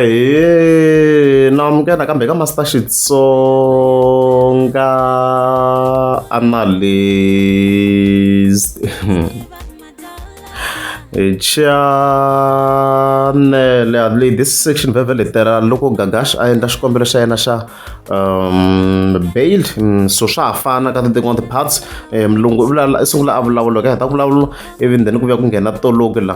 Ahee na amukela nakambe ka Master Xitsonga Analyst hi chanele leyi this section vhevhe letera loko Gagash a endla xikombelo xa yena xa bail so swa ha fana ka tin'wana ti-parts mulungu u i sungula a vulavula loko a heta ku vulavula ivi then ku vuya ku nghena toloki la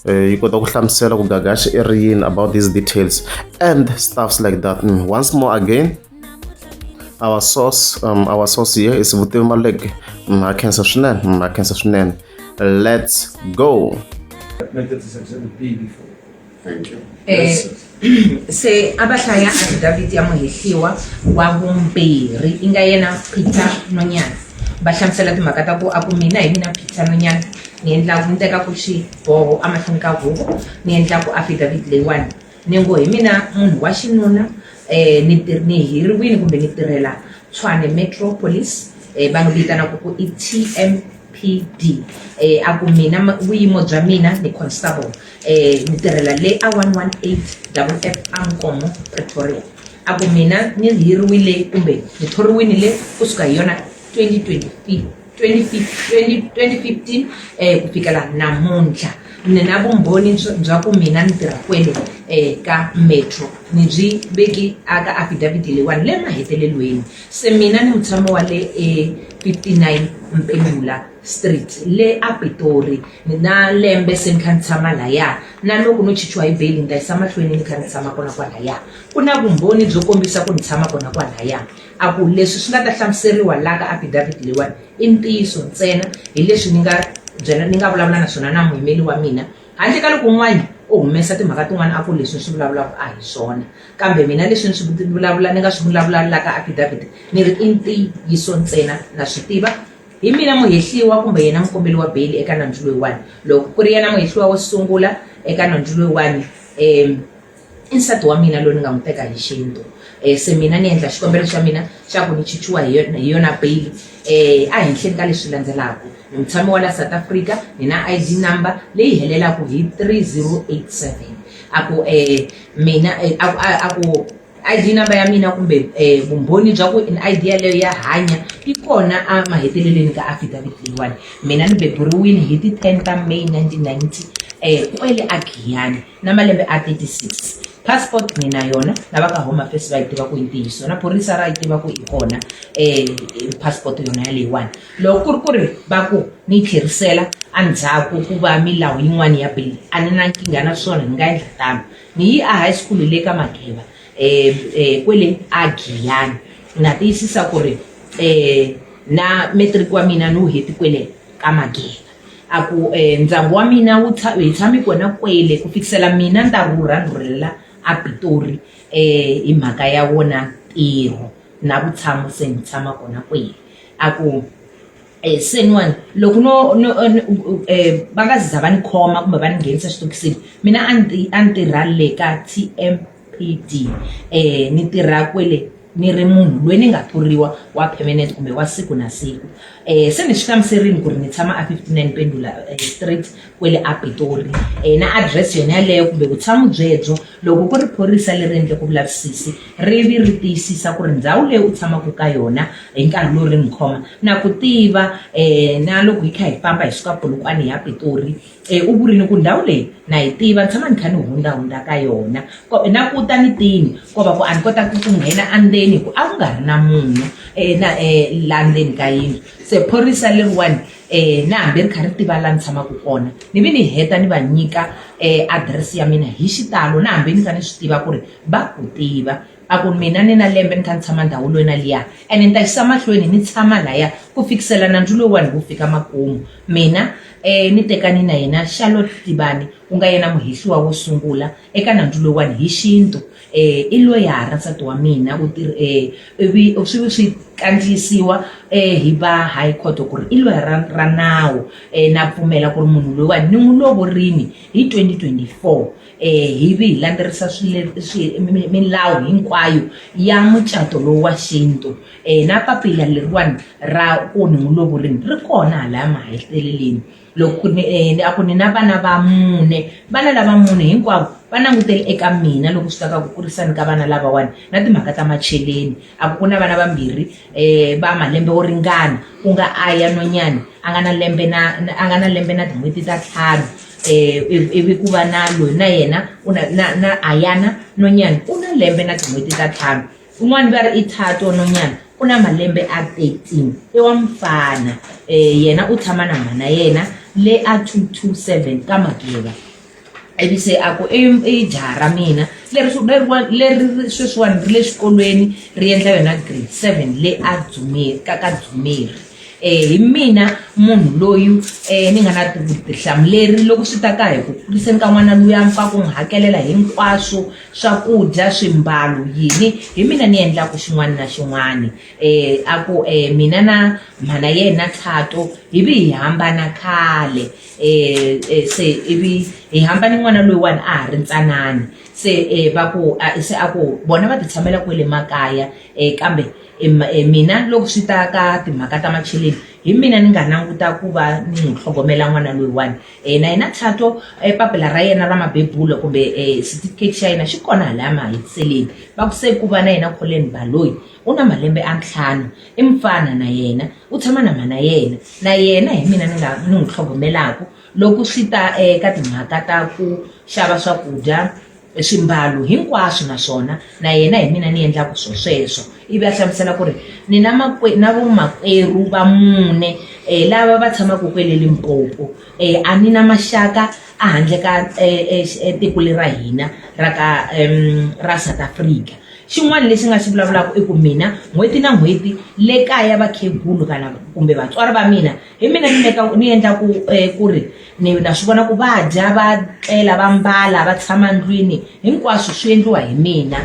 yi kota ku hlamusela ku Gagash i ri yini about these details and stuffs like that. Once more again, our source here is Vutivi Maluleke. Ha khensa swinene, ha khensa swinene. Let's go. Admitted as Exhibit B before. Thank you. Eh, se a va hlaya affidavit ya muhehliwa wa vumbirhi i nga yena Peter Nonyana va hlamusela timhaka ta ku a ku mina hi mina Peter Nonyana ni endla ni tekaku xiboho emahlweni ka huvo ni endlaku affidavit leyiwani ni ngo hi mina munhu wa xinuna um ni ni hiriwini kumbe ni tirhela Tshwane Metro Police um va n'wi vitanaka ku i T_M_P_D um a ku mina vuyimo bya mina ni constable ni tirhela le a 118 double F a Nkomo Pretoria a ku mina ni hiriwile kumbe ni thoriwile le kusuka hi yona 2020 2015 ku fikela namuntlha ni na vumbhoni bya ku mina ni tirha kwele ka metro ni byi veki aka affidavit leyiwani le mahetelelweni se mina ni mutshami wa le e 59 Mpendula Street le a Pitori ni na lembe se ni kha ni tshama laya na loko no chichiwa hi bail ni ta yisa mahlweni ni kha ni tshama kona kwalaya ku na vumbhoni byo kombisa ku ni tshama kona kwalaya a ku leswi swi nga ta hlamuseriwa la ka affidavit leyiwani i ntiyiso ntsena hi leswi ni nga byela ni nga vulavula na swona na muyimeli wa mina handle ka loko un'wana o humesa timhaka tin'wana a ku leswi ni swi vulavulaka a hi swona kambe mina leswi ni swi vulavula ni nga swi vulavula la ka affidavit ni ri i ntiyiso ntsena na swi tiva hi mina muhehliwa kumbe yena mukombeli wa beyili eka nandzu loyiwani loko ku ri yena muhehliwa wo sungula eka nandzu loyiwani um i nsati wa mina loyi ni nga n'wi teka hi xintu um se mina ni endla xikombelo xa mina xa ku ni chichiwa hi yona hi yona beyili um a henhleni ka leswi landzelaka ni mutshami wa la South Africa ni na I_D number leyi helelaka hi 3087 a ku um mina a ku a ku I_D number ya mina kumbe vumbhoni bya ku I_D yaleyo ya hanya yi kona a mahetelelweni ka affidavit leyiwani mina ni beburiwile hi ti 10 ta May 1990 kwele a Giyani na malembe a 36 passport ni na yona na va ka Home Affairs va yi tiva ku i ntiyiso na phorisa ra yi tiva ku i kona passport yona yaleyiwani loko ku ri ku ri va ku ni yi tlherisela endzhaku ku va milawu yin'wana ya bail a ni na nkingha na swona ni nga endla tano ni yi a high school le ka Mageba kwele a Giyani na tiyisisa ku ri na matric wa mina ni wu heti kwele ka Mageba a ku ndyangu wa mina wu hi tshame kona kwele ku fikisela mina ni ta rhurha ni rhurhela a Pitori hi mhaka ya wona ntirho na vutshamo se ni tshama kona kwele a ku se niwani loko no no va nga za va ni khoma kumbe va ni nghenisa xitokisini mina a ni a ni tirha le ka T_M_P_D ni tirha kwele ni ri munhu loyi ni nga thoriwa wa permanent kumbe wa siku na siku se ni swi hlamuserile ku ri ni tshama a 59 Pendula Street kwele a Pitori na address yona yaleyo kumbe vutshamo byebyo loko ku ri phorisa leri endleke vulavisisi ri vi ri tiyisisa ku ri ndhawu leyi u tshamaka ka yona hi nkarhi lowu ri ni khoma na ku tiva na loko hi kha hi famba hi suka Polokwane hi ya Pitori u vurile ku ndhawu leyi na yi tiva ni tshama ni kha ni hundzahundza ka yona na ku ta ni tini ko va ku a ni kota ku nghena endzeni hi ku a ku nga ri na munhu na laha ndzeni ka yindlu se phorisa leriwani na hambi ri kha ri tiva laha ni tshamaka kona ni vi ni heta ni va nyika adirese ya mina hi xitalo na hambi ni kha ni swi tiva ku ri va ku tiva a ku mina ni na lembe ni kha ni tshama ndhawu loyi na liya ene ni ta yisa mahlweni ni tshama laya ku fikisela nandzu lowuwani wu fika makumu mina ni tekani na yena Charlotte Tibani. ku nga yena muhehliwa wo sungula eka nandzu lowuwani hi xintu i loyara nsati wa mina u ivi swi swi kandziyisiwa hi va high court ku ri i loyara ra nawu na pfumela ku ri munhu loyiwani ni n'wi lovorini hi 2024 hi vi hi landzelerisa milawu hinkwayo ya mucato lowu wa xintu na papila leriwani ra ku ni n'wi lovorini ri kona halaya maheteleleni. Loko ni a ku ni na vana va mune vana lava mune hinkwavo va langutele eka mina loko swi ta ka ku kurisani ka vana lavawani na timhaka ta macheleni a ku ku na vana vambirhi va malembe wo ringana ku nga Aya nhwanyana a nga na lembe na a nga na lembe na tin'hweti ta ntlhanu ivi ku va na loyi na yena u na na na Ayana nhwanyana u na lembe na tin'hweti ta ntlhanu. Un'wana va ri i Thato Nonyana u na malembe a 13 i wa mufana yena u tshama na mhana yena le a 227 ka Mageba ivi se a ku i jaha ra mina leri leri sweswiwani ri le xikolweni ri endla yona grade 7 le a Dzumeri ka ka Dzumeri. Hi mina munhu loyi ni nga na vutihlamuleri loko swi ta ka hi ku kuriseni ka n'wana luya ni pfa ku n'wi hakelela hinkwaswo swakudya swimbalo yini hi mina ni endlaku xin'wana na xin'wana a ku mina na mhana yena Thato hi vi hi hambana khale se ivi hi hambane n'wana loyiwani a ha ri ntsanana se va ku se a ku vona va ti tshamela kwele makaya kambe mina loko swi ta ka timhaka ta macheleni hi mina ni nga languta ku va ni n'wi tlhogomela n'wana loyiwani na yena Thato papila ra yena ra mabebulo kumbe certificate xa yena xi kona halaya mahetiseleni va ku se ku va na yena Collen Baloyi u na malembe a ntlhanu i mufana na yena u tshama na mhana yena na yena hi mina ni nga ni n'wi tlhogomelaku loko swi ta eka timhaka ta ku xava swakudya swimbalo hinkwaswo naswona na yena hi mina ni endlaka swo sweswo ivi a hlamusela ku ri ni na na vomakwerhu va mune lava va tshamaka kwele Limpopo a ni na maxaka a handle ka tiko leri ra hina ra ka ra South Africa xin'wana lexi nga xi vulavulaka i ku mina n'hweti na n'hweti le kaya vakhegulu kana kumbe vatswari va mina hi mina ni veka ni endlaku ku ri ni na swi vona ku va dya va tlela va mbala va tshama ndlwini hinkwaswo swi endliwa hi mina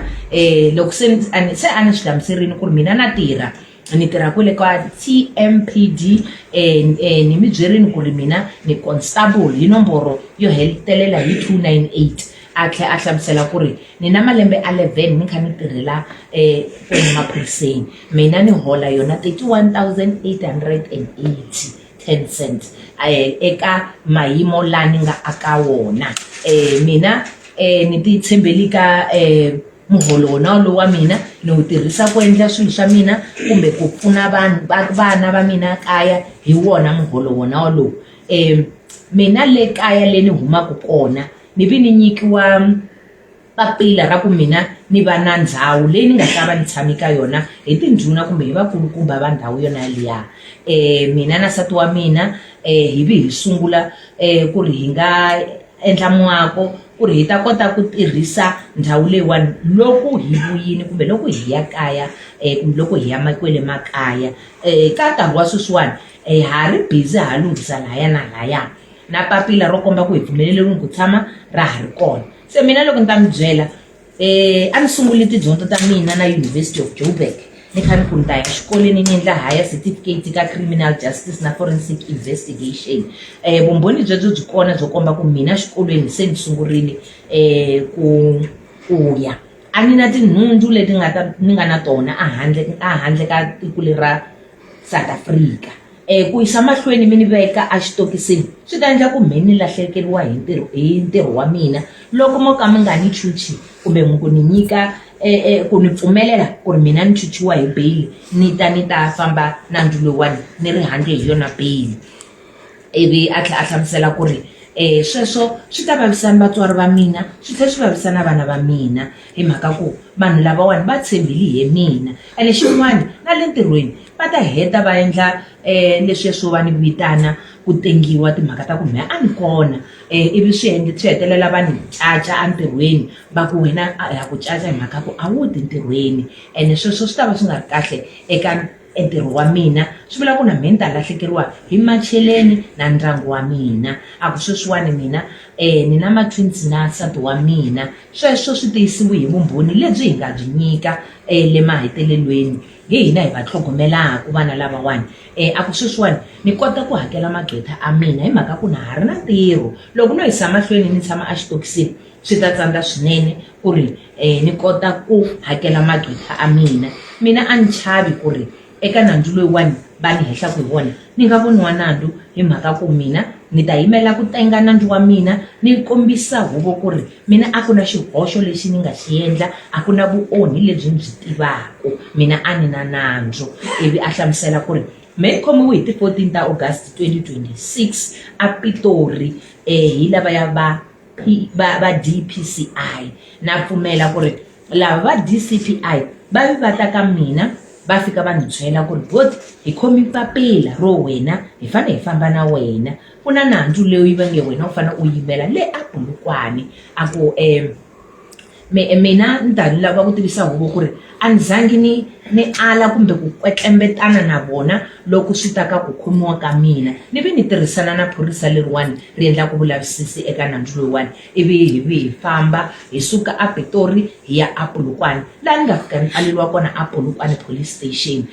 loko se a ni se a ni swi hlamuserile ku ri mina na tirha ni tirha kwele ka T_M_P_D ni mi byerini ku ri mina ni constable hi nomboro yo hetelela hi 298 a tlhela a hlamusela ku ri ni na malembe 11 ni kha ni tirhela kwale maphoriseni mina ni hola yona 31880 10 cents eka mayimo la ni nga aka wona mina ni ti tshembeli ka muholo wona wolowo wa mina ni wu tirhisa ku endla swilo swa mina kumbe ku pfuna vanhu vana va mina kaya hi wona muholo wona wolowo mina le kaya le ni humaka kona ni vi ni nyikiwa papila ra ku mina ni va na ndhawu leyi ni nga ta va ni tshame ka yona hi tindhuna kumbe hi vakulukumba va ndhawu yona yaliya mina na nsati wa mina hi vi hi sungula ku ri hi nga endla muako ku ri hi ta kota ku tirhisa ndhawu leyiwani loko hi vuyile kumbe loko hi ya kaya kumbe loko hi ya kwele makaya ka nkarhi wa sweswiwani ha ri busy ha lunghisa laya na laya na papila ro komba ku hi pfumeleriwile ku tshama ra ha ri kona se mina loko ni ta mi byela a ni sunguli tidyondzo ta mina na University of Joburg ni kha ni ku ni ta ya xikolweni ni endla higher certificate ka criminal justice na forensic investigation vumbhoni byebyo byi kona byo komba ku mina xikolweni se ni sungurile ku ku ya a ni na tinhundzu leti nga ta ni nga na tona a handle a handle ka tiko leri ra South Africa ku yisa mahlweni mi ni veka exitokisini swi ta endla ku mhe ni lahlekeriwa hi ntirho hi ntirho wa mina loko mo ka mi nga ni chuchi kumbe ku ni nyika ku ni pfumelela ku ri mina ni chuchiwa hi bail ni ta ni ta famba nandzu lowuwani ni ri handle hi yona bail ivi a tlhela a hlamusela ku ri sweswo swi ta vavisa vatswari va mina swi tlhela swi vavisa na vana va mina hi mhaka ku vanhu lavawani va tshembile hi mina ene xin'wana na le ntirhweni va ta heta va endla leswiya swo va ni vitana ku tengiwa timhaka ta ku mehe a ni kona ivi swi endla swi hetelela va ni caca entirhweni va ku wena ha ku caca hi mhaka ku a wu ti ntirhweni ene sweswo swi ta va swi nga ri kahle eka. entirho wa mina swi vula ku na mehe ni ta lahlekeriwa hi macheleni na ndyangu wa mina a ku sweswiwani mina um ni na ma-twins na nsati wa mina sweswo swi tiyisiwe hi vumbhoni lebyi hi nga byi nyika um le mahetelelweni hi hina hi va tlhogomelaku vana lavawani um a ku sweswiwani ni kota ku hakela magqwetha a mina hi mhaka ku na ha ri na ntirho loko no yisa mahlweni ni tshama exitokisini swi ta tsandza swinene ku ri um ni kota ku hakela magqwetha a mina mina a ni chavi ku ri eka nandzu loyiwani va ni hehlaku hi wona ni nga voniwa nandzu hi mhaka ku mina ni ta yimela ku tenga nandzu wa mina ni kombisa huvo ku ri mina a ku na xihoxo lexi ni nga xi endla a ku na vuonhi lebyi ni byi tivaku mina a ni na nandzu ivi a hlamusela ku ri me ni khomiwe hi ti-14 ta August 2026 a Pitori um hi lavaya va va va D_P_C_I na pfumela ku ri lava va D_C_P_I va vi va ta ka mina va fika va ni byela ku ri boti hi khomi papila ro wena hi fanele hi famba na wena ku na nandzu loyi va nge wena u fanele u yimela le a Polokwane a ku mina ni ta lava ku tivisa huvo ku ri a ni zangi ni ni ala kumbe ku kwetlembetana na vona loko swi ta ka ku khomiwa ka mina ni vi ni tirhisana na phorisa leriwani ri endlaka vulavisisi eka nandzu loyiwani ivi hi vi hi famba hi suka a Pitori hi ya a Polokwane laha ni nga fika ni pfaleriwa kona a Polokwane police station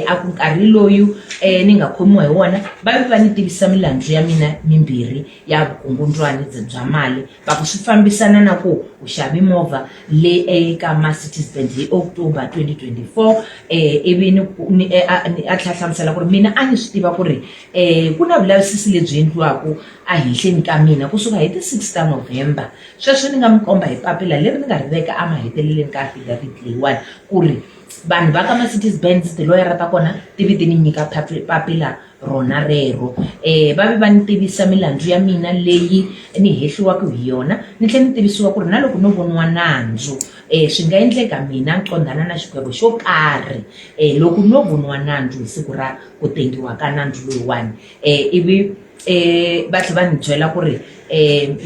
a ku nkarhi loyu ni nga khomiwa hi wona va vi va ni tivisa milandzu ya mina mimbirhi ya vukungundzwani bya mali va ku swi fambisana na ku u xave movha le eka Mercedes Benz hi October 2024 ivi ni ni a a tlhela hlamusela ku ri mina a ni swi tiva ku ri ku na vulavisisi lebyi endliwaka ehenhleni ka mina kusuka hi ti-six ta November sweswo ni nga mi komba hi papila leri ni nga ri veka emahetelelweni ka affidavit leyiwani ku ri vanhu va ka Mercedes Benz tiloyara ta kona ti vi ti ni nyika papila rona rero um va ve va ni tivisa milandzu ya mina leyi ni hehliwaka hi yona ni tlhela ni tivisiwa ku ri na loko no voniwa nandzu um swi nga endleka mina ni qondhana na xigwevo xo karhi um loko no voniwa nandzu hi siku ra ku tengiwa ka nandzu loyiwani um ivi um va tlhela va ni byela ku ri um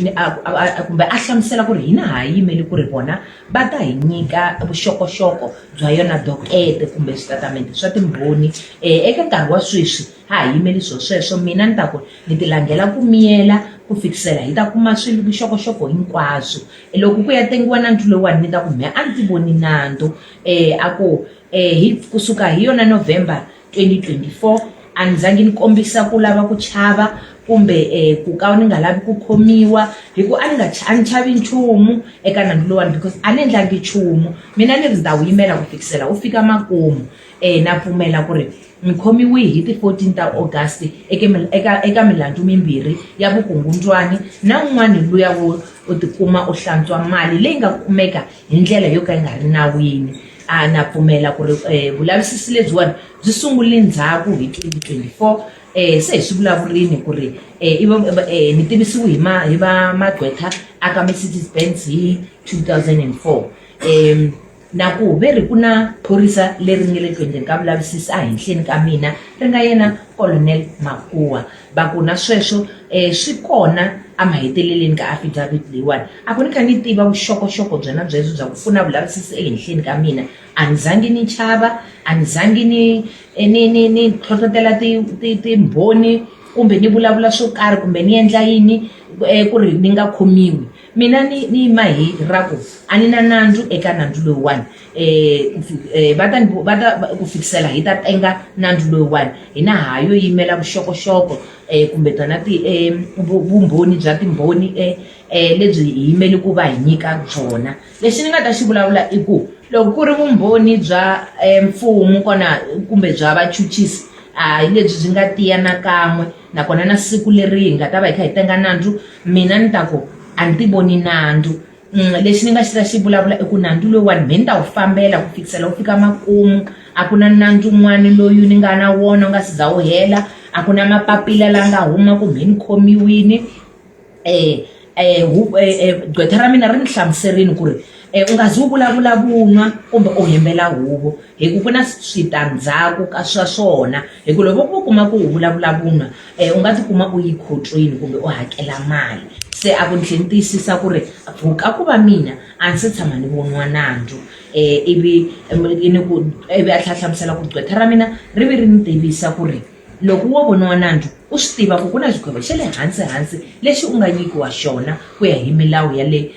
kumbe a hlamusela ku ri hina ha yimeli ku ri vona va ta hi nyika vuxokoxoko bya yona dokete kumbe switatimende swa timbhoni eka nkarhi wa sweswi ha ha yimeli swo sweswo mina ni ta ku ni ti langhela ku miyela ku fikisela hi ta kuma swilo vuxokoxoko hinkwaswo loko ku ya tengiwa nandzu lowuwani ni ta ku mehe a ndzi voni nandzu a ku hi kusuka hi yona November 2024 a ni zangi ni kombisa ku lava ku chava kumbe ku ka ni nga lavi ku khomiwa hi ku a ni nga a ni chavi nchumu eka nandzu lowuwani because a ni endlangi nchumu mina ni ri ni ta wu yimela ku fikisela wu fika makumu na pfumela ku ri ni khomiwe hi ti-14 ta August eka eka eka milandzu mimbirhi ya vukungundzwani na wun'wani luya wo u tikuma u hlantswa mali leyi nga kumeka hi ndlela yo ka yi nga ri nawini a na pfumela ku ri vulavisisi lebyiwani byi sungule ndzhaku hi 2024 se hi swi vulavurini ku ri ni tivisiwe hi ma hi va magqwetha a ka Mercedes Benz hi 2004 na ku ve ri ku na phorisa leri nge le ku endleni ka vulavisisi ehenhleni ka mina ri nga yena Colonel Makuwa va ku na sweswo swi kona emaheteleleni ka affidavit leyiwani a ku ni kha ni tiva vuxokoxoko byona byebyo bya ku pfuna vulavisisi ehenhleni ka mina a ni zangi ni chava a ni zangi ni ni ni ni hlohlotela ti ti timbhoni kumbe ni vulavula swo karhi kumbe ni endla yini ku ri ni nga khomiwi mina ni ni yima hi ra ku a ni na nandzu eka nandzu lowuwani va ta va ta ku fikisela hi ta tenga nandzu lowuwani hina ha yo yimela vuxokoxoko kumbe tona ti vumbhoni bya timbhoni lebyi hi yimele ku va hi nyika byona lexi ni nga ta xi vulavula i ku loko ku ri vumbhoni bya mfumo kona kumbe bya vachuchisi a hi lebyi byi nga tiya na kan'we nakona na siku leri hi nga ta va hi kha hi tenga nandzu mina ni ta ku a ni ti voni nandzu lexi ni nga xi ta xi vulavula i ku nandzu lowuwani me ni ta wu fambela ku fikisela wu fika makumu a ku na nandzu wun'wani loyi ni nga na wona wu nga si za wu hela a ku na mapapila la nga huma ku me ni khomiwini. Um gqwetha ra mina ri ni hlamuserile ku ri u nga zi u vulavula vunwa kumbe u hembela huvo hi ku ku na switandzhaku ka swa swona hi ku loko vo kuma ku u vulavula vunwa u nga tikuma u yi khotsweni kumbe u hakela mali se a ku ni tlhe ni tiyisisa ku ri ka ku va mina a ndzi se tshama ni voniwa nandzu ivi ni ku ivi a tlhela a hlamusela ku gqwetha ra mina ri ve ri ni tivisa ku ri loko wo voniwa nandzu u swi tiva ku ku na xigwevo xa le hansi hansi lexi u nga nyikiwa xona ku ya hi milawu ya le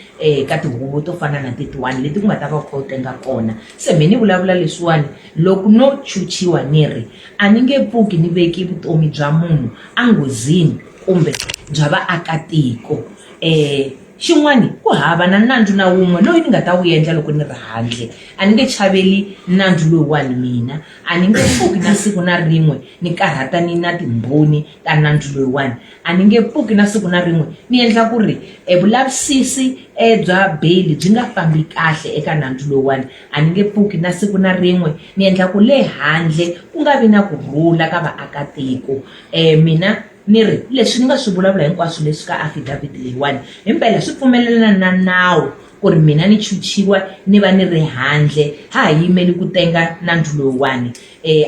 ka tihuvo to fana na tetiwani leti ku nga ta va u kha u tenga kona se me ni vulavula leswiwani loko no chuchiwa ni ri a ni nge pfuki ni veki vutomi bya munhu enghozini kumbe bya vaakatiko xin'wani ku hava na nandzu na wun'we loyi ni nga ta wu endla loko ni ri handle a ni nge chaveli nandzu lowuwani mina a ni nge pfuki na siku na rin'we ni karhata ni na timbhoni ta nandzu lowuwani a ni nge pfuki na siku na rin'we ni endla ku ri e vulavisisi e bya bail byi nga fambi kahle eka nandzu lowuwani a ni nge pfuki na siku na rin'we ni endla ku le handle ku nga vi na ku rhula ka vaakatiko mina ni ri leswi ni nga swi vulavula hinkwaswo leswi ka affidavit leyiwani himpela swi pfumelelana na nawu ku ri mina ni chuchiwa ni va ni ri handle ha ha yimeli ku tenga nandzu lowuwani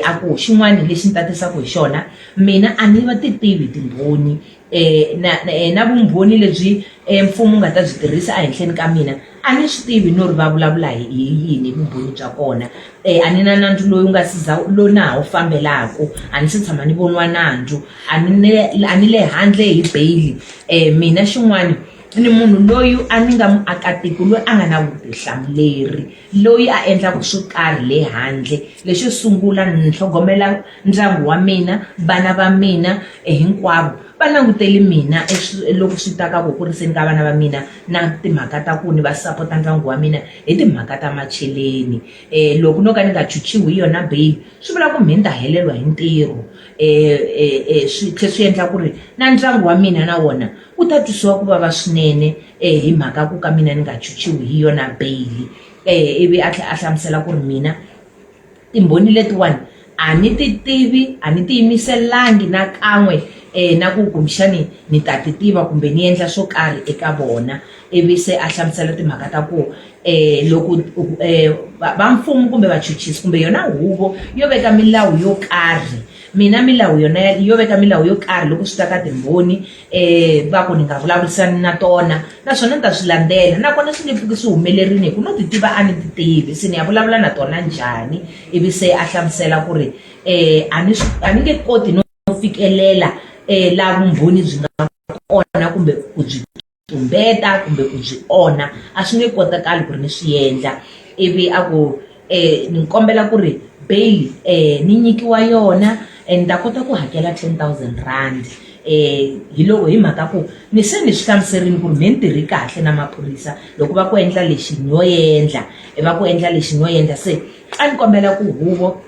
a ku xin'wana lexi ni tatisaka hi xona mina a ni va ti tivi timbhoni na vumbhoni lebyi mfumo wu nga ta byi tirhisa ehenhleni ka mina a ni swi tivi no ri va vulavula hi yini vumbhoni bya kona a ni na nandzu loyi nga si za lowu na ha wu fambelaka a ni se tshama ni voniwa nandzu a ni a ni le handle hi bail mina xin'wana ni munhu loyi a ni nga muakatiko loyi a nga na vutihlamuleri loyi a endlaka swo karhi le handle lexo sungula ni tlhogomela ndyangu wa mina vana va mina hinkwavo va langutele mina loko swi ta ka ku kuriseni ka vana va mina na timhaka ta ku ni va sapota ndyangu wa mina hi timhaka ta macheleni loko no ka ni nga chuchiwi hi yona bail swi vula ku mhe ni ta heleriwa hi ntirho swi tlhe swi endla ku ri na ndyangu wa mina na wona wu ta twisiwa ku vava swinene hi mhaka ku ka mina ni nga chuchiwi hi yona bail ivi a tlhela a hlamusela ku ri mina timbhoni letiwani a ni ti tivi a ni tiyimiselangi na kan'we na ku kumbexani ni ta ti tiva kumbe ni endla swo karhi eka vona ivi se a hlamusela timhaka ta ku loko va mfumo kumbe vachuchisi kumbe yona huvo yo veka milawu yo karhi mina milawu yona yo veka milawu yo karhi loko swi ta ka timbhoni va ku ni nga vulavurisani na tona naswona ni ta swi landzela nakona swi nge pfuki swi humelerile hi ku no ti tiva a ni ti tivi se ni ya vulavula na tona njhani ivi se a hlamusela ku ri a ni a ni nge koti no fikelela laha vumbhoni byi nga kona kumbe ku byi tumbeta kumbe ku byi onha a swi nge kotakali ku ri ni swi endla ivi a ku ni kombela ku ri bail ni nyikiwa yona ni ta kota ku hakela R10 000 hi loko hi mhaka ku ni se ni swi hlamuserile ku ri me ni tirhi kahle na maphorisa loko va ku endla lexi no endla va ku endla lexi no endla se a ni kombela ku huvo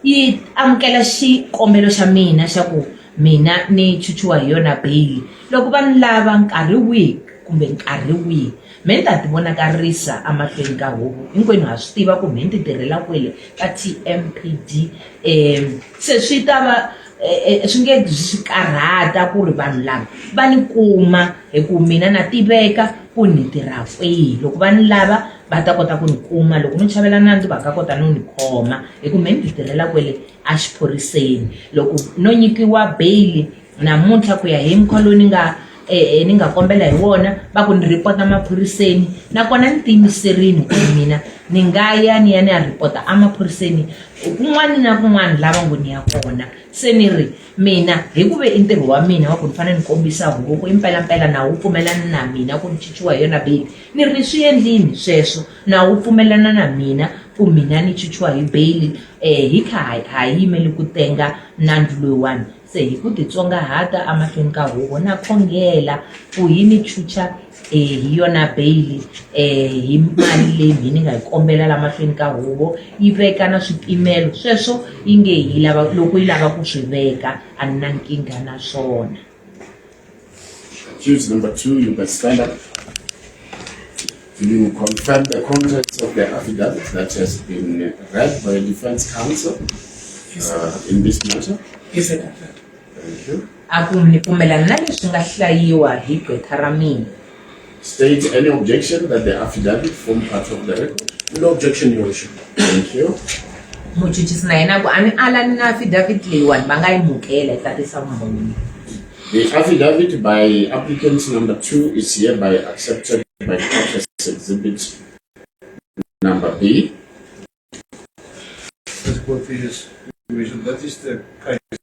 yi amukela xikombelo xa mina xa ku mina ni chuchiwa hi yona bail loko va ni lava nkarhi wihi kumbe nkarhi wihi me ni ta ti vonakarisa emahlweni ka huvo hinkwenu ha swi tiva ku me ni ti tirhela kwele ka T_M_P_D se swi ta va swi nge swi karhata ku ri vanhu lava va ni kuma hi ku mina na tiveka ku ni tirha kwihi loko va ni lava va ta kota ku ni kuma loko no chavela nandzu va nga kota no ni khoma hi ku me ni ti tirhela kwele exiphoriseni loko no nyikiwa bail namuntlha ku ya hi mukhuva lowu ni nga ni nga kombela hi wona va ku ni report emaphoriseni nakona ni tiyimiserile ku ri mina ni nga ya ni ya ni ya report emaphoriseni kun'wana na kun'wana lava ngo ni ya kona se ni ri mina hi ku ve i ntirho wa mina wa ku ni fanele ni kombisa huvo ku impelampela nawu wu pfumelana na mina ku ni chichiwa hi yona bail ni ri ni swi endlini sweswo nawu wu pfumelana na mina ku mina ni chichiwa hi bail hi kha ha yimele ku tenga nandzu loyiwani se hi ku titsongahata emahlweni ka huvo na khongela ku yi ni chucha hi yona bail hi mali leyi mina ni nga yi kombela la mahlweni ka huvo yi veka na swipimelo sweswo yi nge yi lava loko yi lava ku swi veka a ni na nkingha na swona. Accused number 2, you must stand up. Do you confirm the contents of the affidavit that has been read by the defense counsel in this matter? Yes, I confirm. Thank you. A ku ni pfumelana na leswi nga hlayiwa hi gqwetha ra mina. State any objection that the affidavit form part of the record. No objection, Your Worship. Thank you. Muchuchisi na yena ku a ni alani na affidavit leyiwani, va nga yi mukela yi tatisa vumbhoni. The affidavit by applicant number 2 is hereby accepted by court as exhibit number B. That's what it is, Your Worship. That is the case.